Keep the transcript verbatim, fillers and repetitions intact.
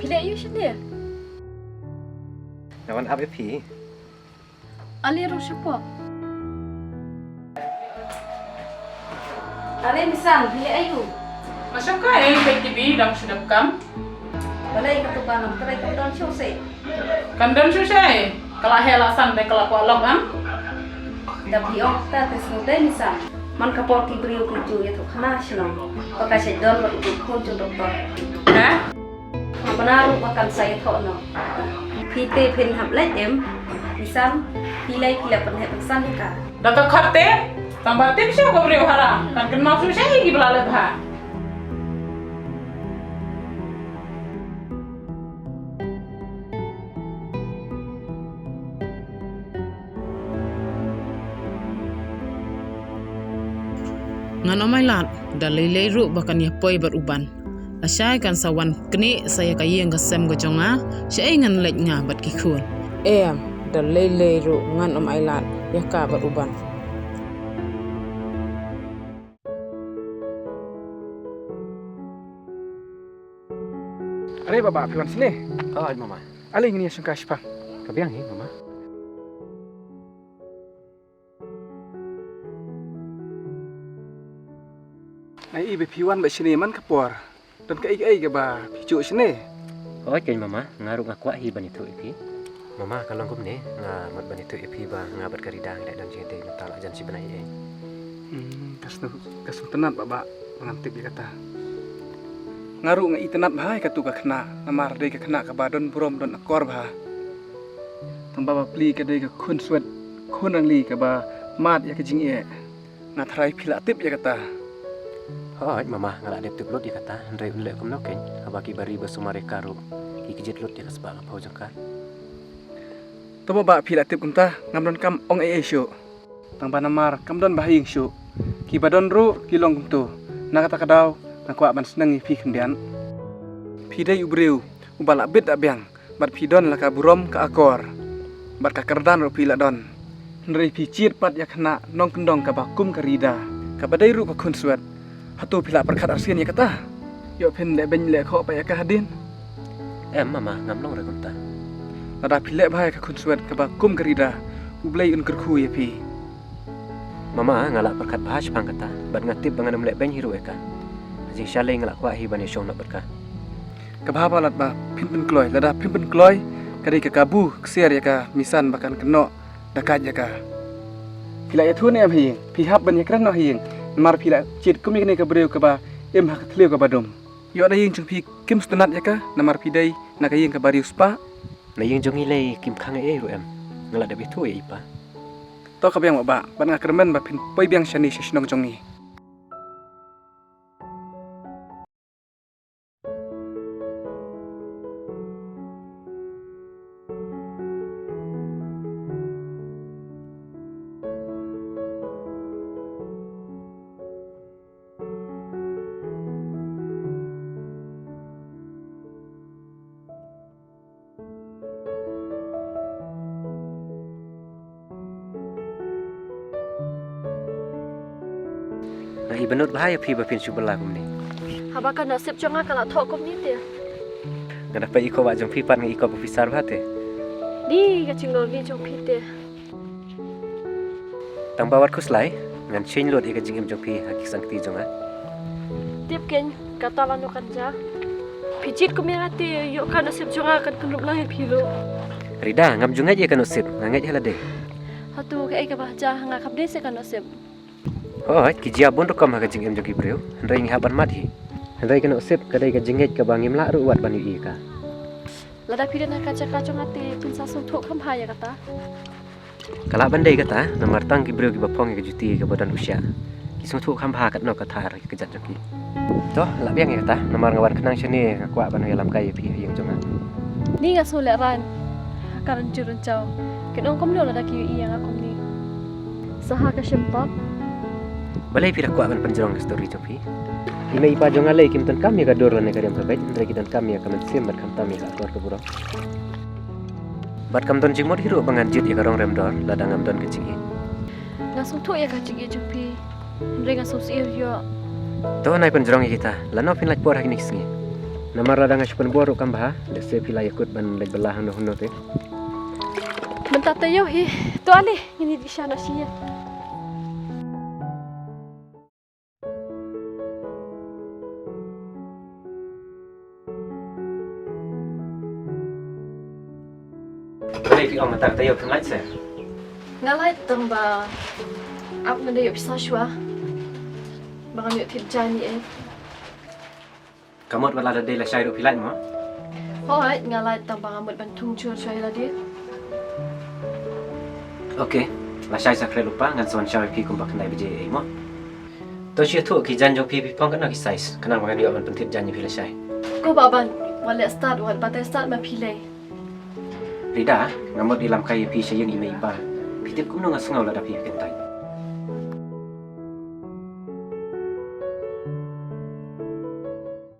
Phi leh aiu shane? Nga wan ap ïa phi. Ale ruh shapoh. Are Misan, phi leh aiu? Nga shong kai, peit T V, dang shu dep kam. Balei katu ka nongtrei kam don shuh seh? Kam don shuh seh. Ka la heh la san te ka la kwah long am. Da phi ong ta te sngewthuh Misan. Man ka por ki briew ki ju ïathuh khana shnong. Ba ka shait don bad u khun jong doktor. Ha? Nga bna ruh ba kan sa ïathoh noh. Phi te phin hap leit em? Misan, phi lei phi la pynheh pynsan ïa ka. Da ka khot te, tang ba tip shuh ka briew haram. Kan kynmaw shuh shuh ïa ki ba la leh bha. Ngan ym ailad, da lei lei ruh ba kan ïa poi bad u Ban. Lashai kan sa wan knieh sa ïa ka ïing ka sem ka jong nga, shaei ngan leit nga bad ki khun. Em, da lei lei ruh ngan ym ailad ïa ka bad u Ban. Are Baba, phi wan shane? Hooid mama. Ale ngin ïa shong kai shipang. Ka biang hi mama. Nga i ba phi wan bad shane man ka por. Don kaei kaei kaba phi juh shane? Hooid keiñ mama, nga ruh nga kwah hi ban ïathuh ïa phi. Mama, ka long kumne, nga mut ban ïathuh ïa phi ba nga bad ka Rida ngi la don jingïadei mynta la jan shi bnai ei. Hmm, ka sngewtynnat, ka sngewtynnat Baba, ba ngan tip ïa kata. Nga ruh nga itynnat bha ïa katu ka khynnah, namar dei ka khynnah kaba don burom don akor bha. Tang ba bapli ka dei ka khunswet, khun rangli kaba mad ïa ka jingeh. Nga tharai phi la tip ïa kata. Hooid mama, nga la dep tip lut ïa kata, hynrei un leh kumno keiñ, haba ki bari ba sumar ïa ka ruh ki kjit lut ïa ka spah ka phew jong ka. To Baba, phi la tip kumta, ngam donkam ong ei ei shuh. Tang ba namar kam don ba ha ïing shuh. Kiba don ruh ki long kumto. Na kata ka daw nga kwah ban sneng ïa phi khyndiat. Phi dei u briew uba la bit da biang, bad phi don la ka burom ka akor, bad ka kyrdan ruh phi la don. Hynrei phi jied pat ïa ka khynnah nongkyndong kaba kum ka Rida, kaba dei ruh ka khunswet. Hato phi la pyrkhat arsien ïa kata? Ïoh phin leh beiñ leh khoh pat ïa ka hadien? Em mama, ngam long re kumta. Lada phi leh bha ïa ka khunswet kaba kum ka Rida, U Blei un kyrkhu ïa phi. Mama, nga la pyrkhat bha shaphang kata, bad nga tip ba ngan ym leh beiñ hi ruh ïa ka. Ka jingshalei nga la kwah hi ban ïashong noh bad ka. Ka bha palat ba phin pynkloi, lada phin pynkloi ka dei ka kabu ksiar ïa ka Misan ba kan kynnoh da kait ïa ka. Phi la ïathuh ne em ha ïing? Phi hap ban ïakren noh ha ïing. Namar phi la jied kum ïa kane ka briew kaba im ha ka thliew kaba dum. Ïoh na ïing jong phi kim sngewtynnat ïa ka, namar phi dei na ka ïing kaba riewspah. Na ïing jong ngi lei kim khang ei ei ruh em. Nga la dep ïathuh ïa i pa. To ka biang Baba, bad nga kyrmen ba phin poi biang shane sha shnong jong ngi. Nga i bynnud bha ïa phi ba phin shu bylla kumne. Haba ka nusip jong nga ka la thoh kumne te. Nga da peit i khubor jong phi pat nga i khubor phi sar bha te. Dei ka jinglong jong phi te. Tang ba wat khuslai, ngan shim lut ïa ka jingim jong phi ha ki sangkti jong nga. Tip keiñ, kata lano kan jia. Phi jied kum ïa nga te, ïoh ka nusip jong nga kan kynrup lang ïa phi ruh. Rida, ngam ju ngeit ïa ka nusip, nga ngeit ha lade. Hato kaei kaba jia ha nga kam dei seh ka nusip? Hooid, ki jia bun rukom ha ka jingim jong ki briew, hynrei ngi hap ban mad hi. Hynrei ka nusip ka dei ka jingngeit kaba ngim lah ruh wat ban ïohi ïa ka. Lada phi don ha ka jaka jong nga te phin sa sngewthuh kham bha ïa kata. Ka lah ban dei kata, namar tang ki briew kiba phong ïa ka juti kaba don u shiah ki sngewthuh kham bha katno ka thar ïa ka jait jong ki. To, lah biang ïa kata, namar nga wan khnang shane nga kwah ban ïalam kai ïa phi ha ïing jong nga. Ni nga sngew lehraiñ ha ka rynjut rynjaw. Kin ong kumno lada ki ïohi ïa nga kumne. Sa ha ka shim pop. Balei phi da kwah ban pynjrong ka story jong phi? I mei i pa jong nga lei kim donkam ïa ka dur lane ka riam ka beit, hynrei ki donkam ïa ka mynsiem bad khamtam ïa ka akor ka burom. Bad kam don jingmut hi ruh ba ngan jied ïa ka rong rem dor lada ngam don ka jingïeit. Nga sngewthuh ïa ka jingïeit jong phi. Hynrei nga sngewsih ïoh. To nai pynjrong ïa kita, lano phin lait por ha kine ki sngi? Namar lada nga shu pynbor ruh kam bha, lehse phi la ïakut ban leit bylla hangno hangno te. Mynta taïew hi, to ale, ngin ïa dih sha noh shisha. Balei phi ong mynta ka taïew phim lait seh? Nga lait tang ba ap ngan da ïoh pisa shuwa ba ngan ïoh thied jaiñ ïa i. Ka mut wat lada dei lashai ruh phi lait mo? Hooid, nga lait tang ba nga mut ban thung jur shuwa ïa lade. Ok, lashai sa khreh lypa, ngan sa wan shaw ïa phi kumba khyndai baje ei mo. To shu ïathuh ki jaiñ jong phi, phi phong katno ki size, khnang ba ngan ïoh ban pynthied jaiñ ïa phi lashai. Ko Bah Ban, wat leh start, wat batai start ma phi lei. Rida, nga mut i lam kai ïa phi sha ïing i mei i pa. Phi tip kumno nga sngew lada phi kyntait.